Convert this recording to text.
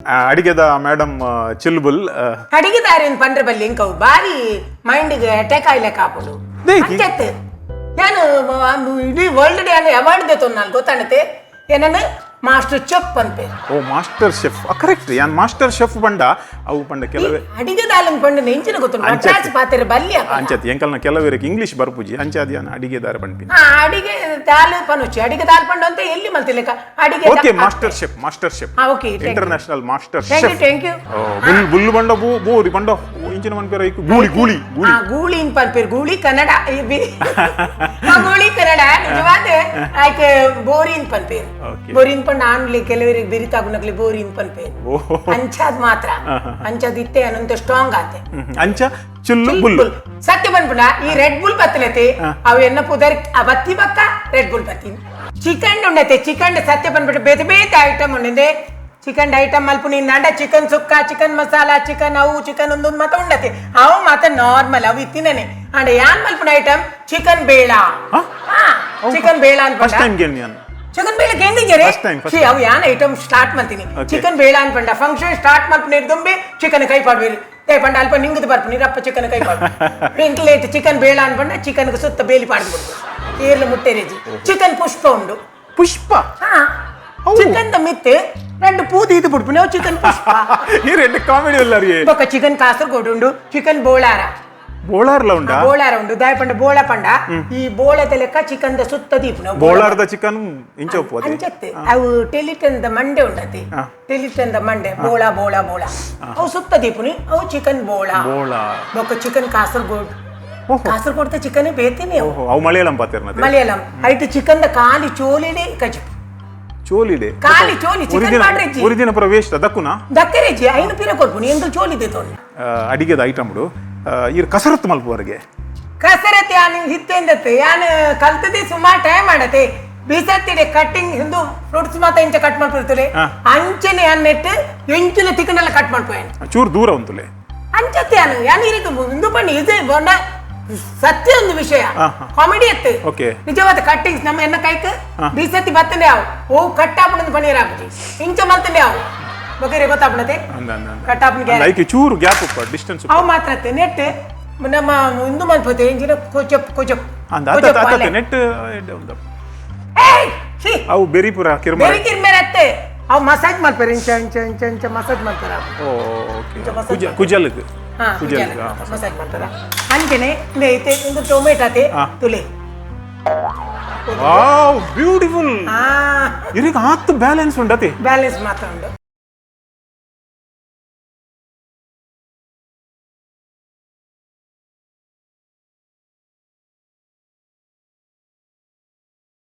ಅಡಿಗೆದ madam ಚಿಲ್ಬುಲ್. ಅಡಿಗೆದಾರಿನ ಪಂಡ್ರೆ ಬಲ್ಲಿ ಇಂಕವು ಬಾರಿ ಮೈಂಡ್ಗೆ attack ಆಯ್ಲೆಕ್ಕ ಆಪುಂಡು. ದೇಕಿ? ಅಂಚೆತ್ ಯಾನು ಇಡೀ ವರ್ಲ್ಡ್ ಯಾನು ಅವಾರ್ಡ್ ದೆತೊನ್ ನಾನು ಗೊತ್ತಾಣತೆ ಏನನ್ನು ಮಾಸ್ಟರ್ ಚೆಫ್ ಪನ್ಪೇರು. ಓ, ಮಾಸ್ಟರ್ ಶೆಫ್, ಕರೆಕ್ಟ್. ಯಾನ್ ಮಾಸ್ಟರ್ ಶೆಫ್ ಪಂಡ ಅವು ಪಂಡ ಕೆಲವೇ ಅಡಿಗೆದಾಲನ್ ಪಂಡ ಎಂಚಿನ ಗೊತ್ತುಂಡು? ಅಂಚೆತ್. ಮದ್ರಾಸ್ ಪಾತೆರ ಬಲ್ಲಿ ಅಪಗ. ಅಂಚತ್ ಎಂಕಲ್ನ ಕೆಲವರಿಗೆ ಇಂಗ್ಲಿಷ್ ಬರ್ಪುಜಿ, ಅಂಚಾದ್ ಯಾನ್ ಅಡಿಗೆದಾರ ಪನ್ಪಿನಿ. ಹಾ, ಅಡಿಗೆ ದಾಲ್ ಪನುಚಿ, ಅಡಿಗೆ ದಾಲ್ ಪಂಡ ಅಂತ ಎಲ್ಲಿ ಮಲ್ತಿಲೆಕ್ಕ ಅಡಿಗೆ. Okay, master chef, master chef. Ha, okay, thank you. International master thank you. Chef. Thank you. Bull bull ಬಂಡ ಬೂ ಬೋರಿ ಬಂಡ ಇಂಚಿನ ಮನ್ಪೇರ ಐಕ್ ಗೂಳಿ ಗೂಳಿ ಗೂಳಿ. ಆ ಗೂಳಿ ಇನ್ ಪನ್ಪೇರು, ಗೂಳಿ ಕನ್ನಡ ಈ ಆ ಗೂಳಿ ಕನ್ನಡ ನಿಜವಾದ ಆಯ್ಕೆ ಬೋರಿನ್ ಪನ್ಪೇರು. ಬೋರಿನ್ ಪಂಡ ಆನ್ಲಿ ಕೆಲವರಿಗೆ ಬಿರಿತಾಗುನಕ್ಲಿ ಬೋರಿನ್ ಪನ್ಪೇರು. ಅಂಚಾದ್ ಮಾತ್ರ ಅಂಚಾದ್ ಇತ್ತೆ ಅನಂತ ಸ್ಟ್ರಾಂಗ್ ಆತೆ. ಅಂಚ ಚಿಲ್ಲು ಬುಲ್ಲು. ಬುಲ್ ಸತ್ಯ ಪನ್ಪುಂಡ ಈ ರೆಡ್ ಬುಲ್ ಬತ್ತಲತೆ ಅವು ಎನ್ನ ಪುದರ್ ಆ ಬತ್ತಿ ಬಕ್ಕ ರೆಡ್ ಬುಲ್ ಬತ್ತಿ. ಚಿಕನ್ ಉಂಡತೆ, ಚಿಕನ್ ಸತ್ಯ ಪನ್ಬಿಟ್ಟು ಬೇತೆ ಬೇತೆ ಐಟಮ್ ಉಂಡೆ. ಚಿಕನ್ ಐಟಮ್ ಮಲ್ಪುನಿ ನಂಡ chicken sukka, chicken masala, chicken ಅವು ಚಿಕನ್ ಒಂದೊಂದು ಮಾತ ಉಂಡತೆ. ಅವು ಮಾತ ನಾರ್ಮಲ್ ಅವು ಇತ್ತಿನನೆ. ಅಂಡ ಯಾನ್ ಮಲ್ಪುನ ಐಟಮ್ ಚಿಕನ್ ಬೇಳ. ಹಾ? ಚಿಕನ್ ಬೇಳ ಫಸ್ಟ್ ಅನ್ಪಂಡ. ಟೈಮ್ ಗೇನ್ ಯಾನ್. ಚಿಕನ್ ಬೇಳ ಕೇಂದಿದ್ದೀರಿ? First time, first ಛೀ, ಅವು ಯಾನ್ ಐಟಮ್ ಸ್ಟಾರ್ಟ್ ಮಾಡ್ತೀನಿ. ಚಿಕನ್ ಬೇಳ ಅನ್ಪಂಡ ಫಂಕ್ಷನ್ ಸ್ಟಾರ್ಟ್ ಮಲ್ಪುನಿ ದುಂಬಿ ಚಿಕನ್ ಕೈ ಪಾಡ್ಬೇರಿ ಏ ಪಂಡ ಅಲ್ಪ ನಿಂಗದ ಬರ್ಪುನಿ ರಪ್ಪ ಚಿಕನ್ ಕೈ ಪಾಡು. ಲೇಟ್ ಚಿಕನ್ ಬೇಳ ಅನ್ಪಂಡ ಚಿಕನ್ ಸುತ್ತ ಬೇಲಿ ಪಾಡ್ದು ಏರ್ಲ ಮುಟ್ಟೆರೆಜಿ. ಚಿಕನ್ ಪುಷ್ಪ ಉಂಡು. ಪುಷ್ಪ? ಹಾ, ಚಿಕನ್ the ಮಿತ್ రెండు ಪೂ ದೀದು ಬಿಡ್ಪುನಿ ಅವು ಚಿಕನ್ ಪುಷ್ಪ. ಈ ರೆಡ್ ಕಾಮಿಡಿ ಅಲ್ಲ ರೀ. ಬೊಕ್ಕ ಚಿಕನ್ ಕಾಸರಗೋಡು ಉಂಡು, ಚಿಕನ್ ಬೋಳಾರ. ಬೋಳಾರ್ಲ ಉಂಡಾ? ಬೋಳಾರ ಉಂಡು. ದಾಯ ಪಂಡ ಬೋಳ ಪಂಡ ಈ ಬೋಳದ ಲೆಕ್ಕ ಚಿಕನ್ the ಸುತ್ತ ದೀಪುನ. ಬೋಳಾರ್ದ ಚಿಕನ್ ಇಂಚ ಉಪ್ಪು ಅದೇ. ಅಂಚತ್ತೆ ಅವು ಟೆಲಿಟನ್ the ಮಂಡೆ ಉಂಡತಿ. ಟೆಲಿಟನ್ the ಮಂಡೆ ಬೋಳ ಬೋಳ ಬೋಳ ಅವು ಸುತ್ತ ದೀಪುನಿ ಅವು ಚಿಕನ್ ಬೋಳ. ಬೋಳ. ಬೊಕ್ಕ ಚಿಕನ್ ಕಾಸರಗೋಡ್. ಕಾಸರಗೋಡ್ ಚಿಕನ್ ಬೇತಿನಿ ಅವು. ಓಹೋ, ಅವು ಮಲಯಾಳಂ ಪಾತಿರ್ನತೆ. ಮಲಯಾಳಂ ಐಟ್ ಚಿಕನ್ the ಖಾಲಿ ಚೋಲಿಡೆ ಕಜಿಪು. ಚೋಲಿಡೆ? ಖಾಲಿ ಚೋಲಿ ಚಿಕನ್ ಮಾಡ್ರೆಜ್ಜಿ. ಒರಿಜಿನ ಪುರ ವೇಸ್ಟ್ ಅದಕ್ಕುನಾ. ದಕ್ಕರೆಜ್ಜಿ ಐನು ಪಿರ ಕೊರ್ಪುನಿ ಎಂಕಲ್ ಚೋಲಿ ದೇತೋನಿ. ಅಡಿಗೆದ ಐಟಮ್ ಈರ್ ಕಸರತ್ತು ಮಲ್ಪುವರೆಗೆ? ಕಸರತ್ ಯಾನ್ ಹಿತ್ತೆಂದತ್ತೆ ಯಾನ್ ಕಲ್ತದೆ ಸುಮಾರು ಟೈಮ್ ಮಾಡತೆ. ಬೀಸತ್ತಿಡೆ ಕಟ್ಟಿಂಗ್ ಹಿಂದೂ ಫ್ರೂಟ್ಸ್ ಮಾತ ಇಂಚ ಕಟ್ ಮಾಡ್ತಿರ್ತದೆ. ಅಂಚನೆ ಯಾನ್ ನೆಟ್ ಎಂಚಿನ ತಿಕ್ಕನೆಲ್ಲ ಕಟ್ ಮಾಡ್ಪೋಯನ್. ಚೂರು ದೂರ ಉಂತುಲೆ. ಅಂಚತ್ತೆ ಯಾನು ಯಾನ್ ಇರಕ್ಕೆ ಹಿಂದೂ ಪಣ್ಣಿ ಇದೆ ಬೊಂಡ ಸತ್ಯ ಒಂದು ವಿಷಯ. ಹಾ, ಹಾ. ಕಾಮಿಡಿ ಎತ್ತು. ನಿಜವಾದ ಕಟ್ಟಿಂಗ್ಸ್ ನಮ್ಮ ಎನ್ನ ಕೈಕ್ ಬೀಸತ್ತಿ ಬತ್ತನೆ ಅವು ಓ ಕಟ್ ಆಪುಣಂದು ಪನೀರ್ ಆಪುಜಿ ಇಂಚ ಮಲ್ತನೆ ಅವು ಬೊಕರೆ ಗೊತ್ತಾಪುಣತೆ. ಅಂದ ಅಂದ ಅಂದ. ಕಟ್ ಆಪುನ. ಲೈಕ್ ಚೂರು ಗ್ಯಾಪ್ ಉಪ್ಪ ಡಿಸ್ಟೆನ್ಸ್. ಅವು ಮಾತ್ರ ಅತ್ತೆ ನೆಟ್ ನಮ್ಮ ಇಂದು ಮಲ್ಪತೆ ಇಂಚಿನ ಕೊಚಪ್ ಕೊಚಪ್. ಅಂದ ಅತ್ತ ಅತ್ತ ನೆಟ್ ಉಂದ. ಏಯ್ ಛೀ. ಅವು ಬೆರಿ ಪುರ ಕಿರ್ಮ. ಬೆರಿ ಕಿರ್ಮೇರೆ ಅತ್ತೆ ಅವು ಮಸಾಜ್ ಮಲ್ಪೆರ್ ಇಂಚ ಇಂಚ ಇಂಚ ಇಂಚ ಮಸಾಜ್ ಮಲ್ಪೆರ್ ಅವು. ಓಕೆ. ಇಂಚ ಮಸಾಜ್. ಕುಜ ಕುಜಲ್ಗ್. ಹಾ. ಕುಜಲ್ಗ್. ಮಸಾಜ್ ಮಾಡ್ತಾರ ಅಂಚನೆ ಇಂದೆ ಇತ್ತೆ ಇಂದು ಟೊಮೆಟೊ ಅತೆ. ತುಲೆ. ವಾವ್, ಬ್ಯೂಟಿಫುಲ್. ಹಾ. ಇರಿಗೆ ಆತ್ ಬ್ಯಾಲೆನ್ಸ್ ಉಂಡತಿ. ಬ್ಯಾಲೆನ್ಸ್ ಮಾತ್ರ ಉಂಡು.